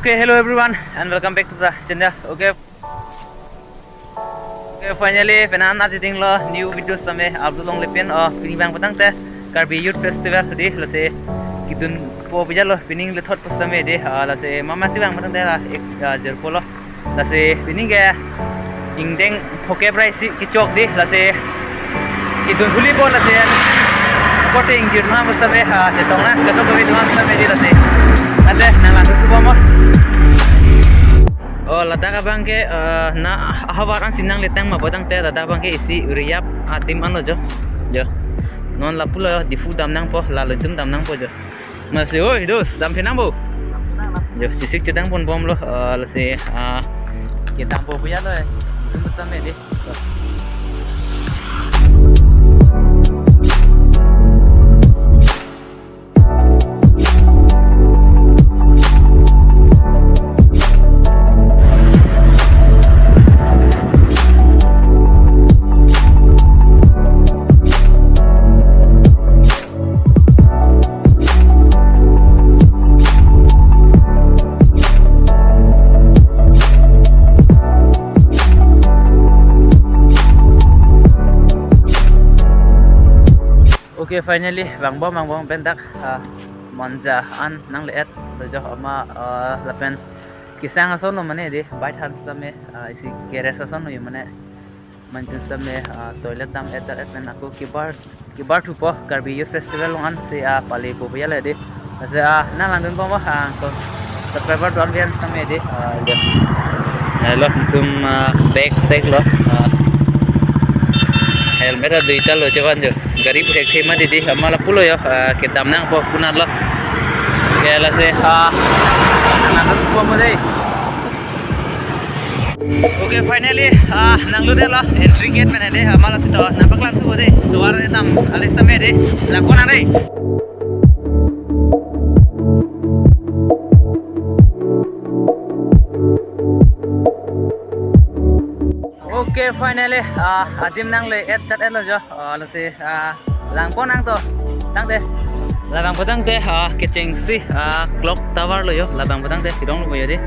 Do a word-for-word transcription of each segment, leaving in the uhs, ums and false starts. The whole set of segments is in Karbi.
Okay, hello everyone and welcome back to the channel. Okay. Okay, finally, penan aji dinglo new video same upload longle pin. Oh, pini abang patangte Karbi Youth Festival di, lasi kedunpo pu jalo, pining lethot pu same di, ah, lasi mama si abang patangte la ek, ah, jirpo lo. Lasi pining ke ingdeng phokep ra isi kechok di, lasi kedun huli po lasi. Kote ingjir ma pu same, ah, chetong na, ketok kami dua pu same di lasi. Ante nang langsung subo mo. Oh, ladak abang ke, eh, na ahavar an si nangletang ma patangte, ladak abang ke isi riyap adim anlo jo. Jo. Non lapulo Diphu dam nangpo, lalo itum dam nangpo jo. Lasi, oi, dos, dam phi nangpo. Jo, chesik chedang ponbomlo, eh, lasi, ah, kedampo pu jalo, eh. Itum same di. Okay, finally, vangbom vangbom pen dak, ah, Monja an nangle-et lo jo ama, ah, lapen kesang asonlo mane di, bike han sitame, ah, isi garage asonlo mane, manjin sitame, ah, toilet dam-et et pen ako kebar, kebar thupo Karbi Youth Festival along an si, ah, palepo pu jalo di. Lasi, ah, nang langdunpo mo, ah, ko subscriber do-an bian sitame di, ah, jo. Hello, itum, ah, back side lo, ah, helmet a duita lo chevan jo. Gari pu thekthe ma di di, ama lapulo jo, ah, kedam nangpo punat lo. Ke lasi, ah, nang langdunpo mo dei. Okay, finally, ah, nanglo dei lo, entry gate mane dei, ama lasi to, nangpaklang thupo dei, duar etam, alis tame dei, langpon nang dei. Okay, finally, ah, adim nangle-et chat-et lo jo, ah, lasi, ah, langpon nang to, tangte. Labang patangte, ah, kechengsi, ah, clock tower lo jo, labang patangte, kidong lo jo di.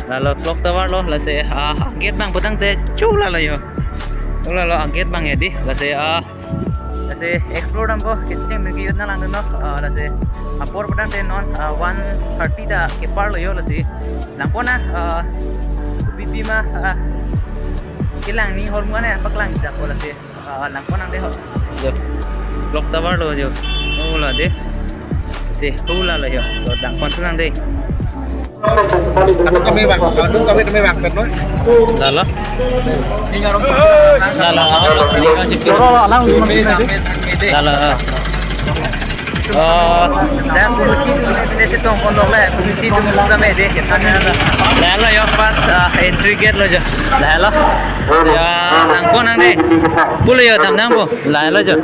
Lalo clock tower lo, lasi, ah, gate abang patangte, chula lo jo. Chula lo, ah, gate abang ya di, lasi, ah, lasi explore dampo, kecheng miki yut nang langdunlo, ah, lasi, apor patangte non, ah, one thirty ta kepar lo jo, lasi. Langpon nang, ah, pipi ma, ah, kelang ni hormu ane, paklang japo lasi. Ah, langpon nang dei ho. Jo. Clock tower lo jo. Oh, la dei. Si, hula lo jo. Lo langpon thu nang dei. Kadung kami bang, kadung kami kami bang, kan, no? Lalo. Lalo. Choro alang. Lalo. Oh, dak committee atum pine chetong pon longle, committee atum sitame dei. Lalo jo pas, ah, entry gate lo jo. Lalo. Jo, langpon nang dei. Pulo jo, dam nangpo. Lalo jo.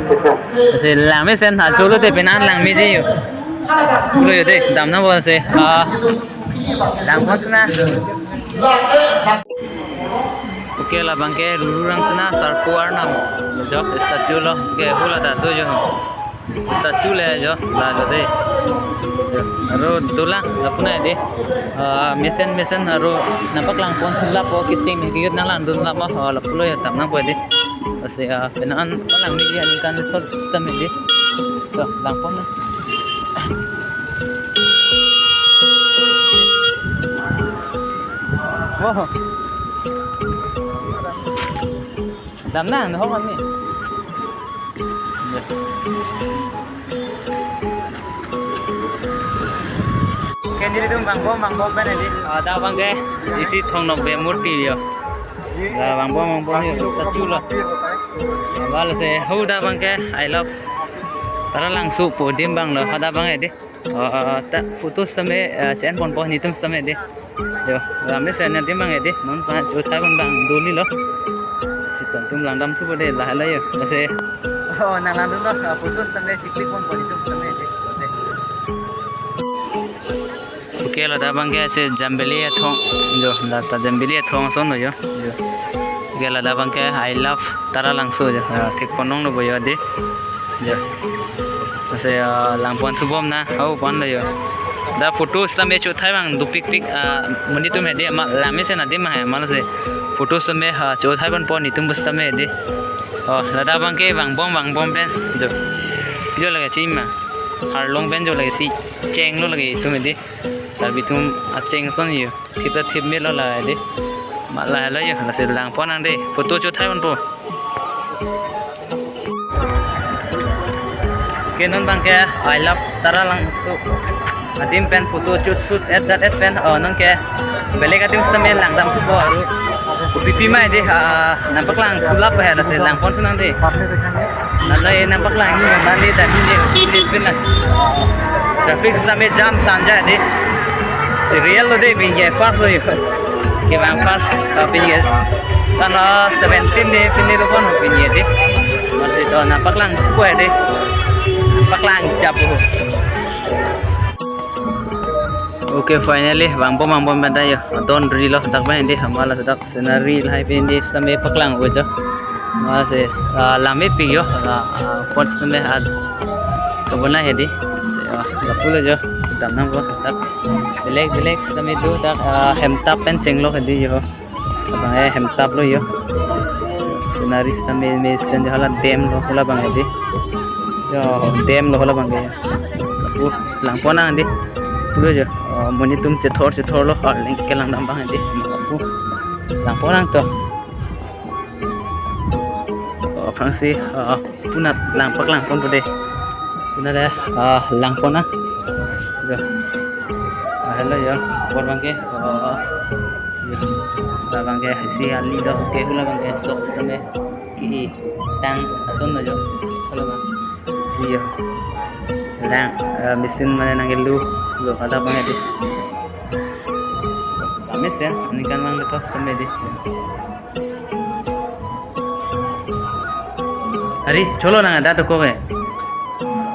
Si langmesen, ah, cholo te penan langmeji jo. Pulo jo dei, dam nangpo si. Ah, langpon sina. Okay, labang ke Ruru Rangsina Sarpo Arnam. Jo, statue lo. Okay, hula ta do jo. Statue le jo, lalo dei. Jo, aro dolang, lapu nang dei. Ah, mesen, mesen, aro nangpaklang pon thu lapo, kecheng miki yut nang langdun lapo, ah, lapulo jo, dam nangpo dei. Lasi, ah, penan palang miki aningkan thot sitame dei. Jo, langpon nang. Oh. Dam nang, no, kami. Ke nelitum vangbom vangbom pen dei. Ah, dak abang ke isi Thong Nokbe murti jo. Dak vangbom vangbom jo, statue lo. Abang lasi, ho dak abang ke, I love Taralangso pu adim abang lo, hadak abang dei. Ah, ta photo sitame, ah, che-en ponpo nelitum sitame dei. Jo, ramesh ane adim abang dei. Non pa cho sai abang dang doli lo. Si ton atum langdam thupo dei, lahai lo jo. Lasi. Oh, nang langdunlo, ah, photo sitame che-click ponpo nelitum sitame dei. Okay, ladak abang ke si Jambili athong. Jo, lata Jambili athong ason lo jo. Jo. Okay, ladak abang ke I love Taralangso jo. Ah, thek pon nangpo jo dei. Jo. Lasi, ah, langpon thubom nang, ho pon lo jo. Dak photo sitame chothai abang dopikpik, ah, monit atum hedi ma lamesen adim ma hai, ma lasi photo sitame, ah, chothai ponpo netum pu sitame hedi. Oh, ladak abangke vangbom vangbom pen jo. Jo lake chima. Arlong pen jo lake si chenglo lake itum hedi. Karbi atum acheng ason jo. Thip ta thip melo la hedi. Ma lahelo jo, lasi langpon nang dei. Photo chothai ponpo. Ke non abangke I love Taralangso adim pen photo shoot shoot et jat et pen, oh, non ke belek adim sitame langdamthupo aru. Kopi pi ma hedi, ah, nangpaklang thulap he, lasi langponthu nang dei. Nana ye nangpaklang ni nang dei, tadi ni ni pin na. Traffic sitame jam tanja dei. Serial lo dei, pini ke first lo jo. Kevang first, ah, pini ke tanglo seventeen dei, pini lo pon pini dei. Mati to nangpaklangpo dei. Paklang chapo. Okay, finally, vangbom vangbom pen ta jo. Don rilo dak pen dei, ma lasi dak scenery lahai pen dei sitame paklang ujo. Ma lasi, ah, lamepik jo, ah, ah, pon sitame ad. Kebona hedi. Ah, lapulo jo. Dam nangpo dak. Belek belek sitame do dak, ah, hemtap pen chenglo hedi jo. Abang eh hemtap lo jo. Scenery sitame mesen jo, hala dam lo hala abang hedi. Jo, dam lo hala abangke. Lapu langpon nang dei. Pulo jo. Oh, monit atum chethor chethor lo, arleng kelangdam abang hedi. Lapu langpon nang to. Oh, aphrangsi, ah, punat langpaklangponpo dei. Punat, ah, langpon nang. Jo. Ah, hello jo. Apor abangke. Oh, jo. Labangke isi ali do ke hula abangke sok sitame ketang ason lo jo. Hula abang. Si jo. Lang, ah, mesen mane nangkelu lo hala abang hedi. Lamesen, ani kan abang lepas sitame dei. Ari, cholo nang ada toko ke.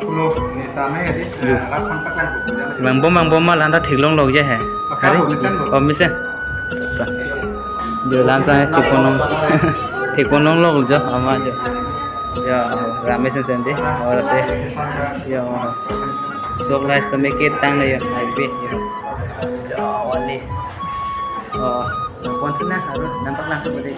Cholo, ni tame ke di. Yo. Rak kontak lang ko. Vangbom vangbom ma lanta theklong lok je he. Apa ari? Bo mesen bo? Oh, mesen. Jo, lanta theklong. Theklong lok jo, ama jo. Jo, lamesen sen dei. Ora se. Jo. Sok rice tame ketang jo, highway. Jo. Jo, wali. Oh. Konsen na, aru nangpaklangpo dei.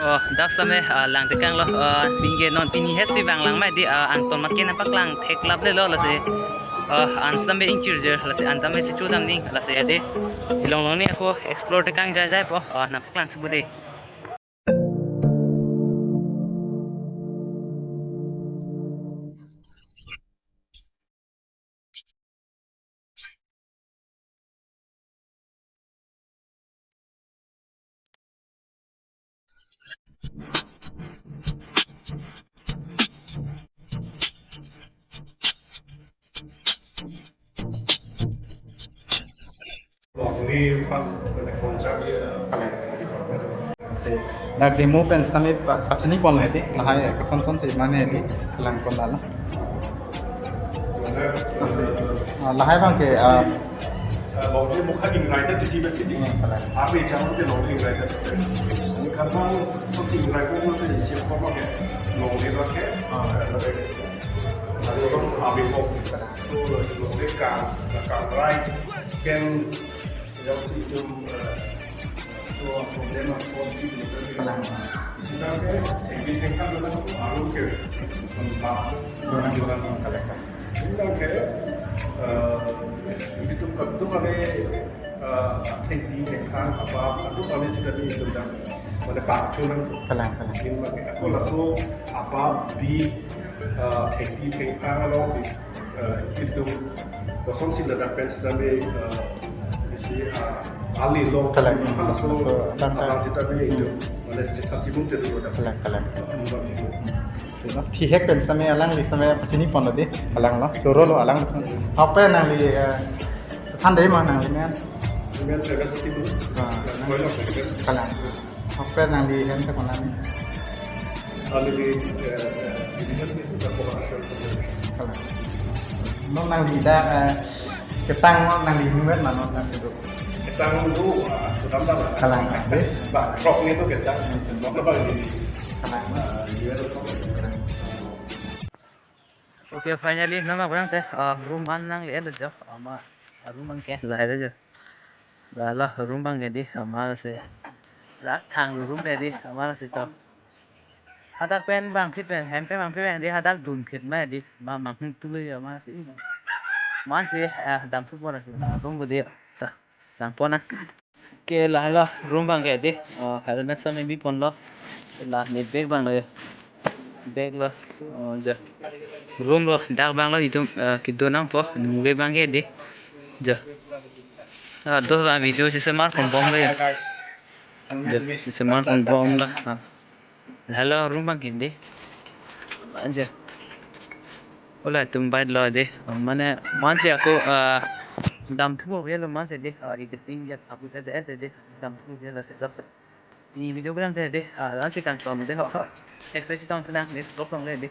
Oh, dak sitame, ah, langtekanglo, ah, pini ke non pini hesi vanglang ma dei, ah, angton mat ke nangpaklang theklap lelo lasi, ah, an sitame ingchirjir lasi an tame chichu dam ning lasi dei. Ilong long ni ako explore tekang jai jaipo, ah, nangpaklang subu dei. Longri pam kone phone charge. Kale. Se, dak demo pen sitame pa, pachini pon hedi, lahai koson son se mane hedi, langpon lalo. Ah, lahai abangke, ah, Longri mukha ingrai ta titi bet titi. Hmm, kale. Ape jam ke longri ingrai ta titi. Karena sok si ingrai ko ko ni siap ko ke. Longri ba ke. Ah. Ape ko. So, longri ka, ka rai. Ken, yang si itu, eh, so, problem apa, sita ke, yang di tengah tu kan, baru ke, sembah, orang jualan, kale. Dak ke, eh, itum kadokave, eh, thengpi thengphang abap kadokave sitame itum dak mane pangchonang tu. Kale, kale. Dak ke ako laso abap bi, eh, thengpi thengphang alongsi, eh, itum kosonsi ladak pen sitame, eh, isi, eh, ali long. Kale. Halaso, laso abang sitame itum mane chethan chimum te tu ladak. Kale, kale. Hmm, bang itu. Sino, thihek pen sitame alangli sitame pachini ponlo dei, alanglo, chorolo alang. Ahokpet nangli, eh, than dei ma nangli men? Men August Tibu. Ah, nang- Soilok, ya. Kale. Ahokpet nangli hem ta konat ni? Alangli, eh, Kalang. Non nangli dak, eh, ketang non nangli nunvet ma non nang kedo. Ketang dulu, ah, sudah dah lah. Kalang, ah, deh. Bah, trok ni tu ketang. Trok apa lagi? Kalang. Ah, U S. Okay, finally, non abang teh, ah, room man nangli-et jo, ama, ah, room abang ke, lahai jo. Lahelo room abang ke dei, amatsi. Dak thang room ke dei, amatsi to. Hadak pen bangphit pen, hem pen bangphit pen dei, hadak dunphit ma dei, ma manghumthu lo amatsi. Mansi, ah, damthu pon nang room ko dei, ta, damthu pon nang. Okay, lahelo room abang ke dei, oh, helmet same bi ponlo. La ne bag abang lo jo. Bag lo, oh, jo. Room lo, dak abang lo itum, eh, kedo nangpo, nung bag abang ke dei. Jo. Ah, dos ba video si semar pon bom lo jo. Jo, si semar pon bom lo. Ah. Lahelo room abang ke dei. Jo. Hala itum bait lo dei. Mane mansi ako, ah, damthu pon lo mansi dei. Ah, editing ya aku sa dei, sa dei. Damthu pon lo sa dei. Ni video abang teh dei. Ah, lansi kan tom dei ho. Express tong tenang dei. Vlog tong dei.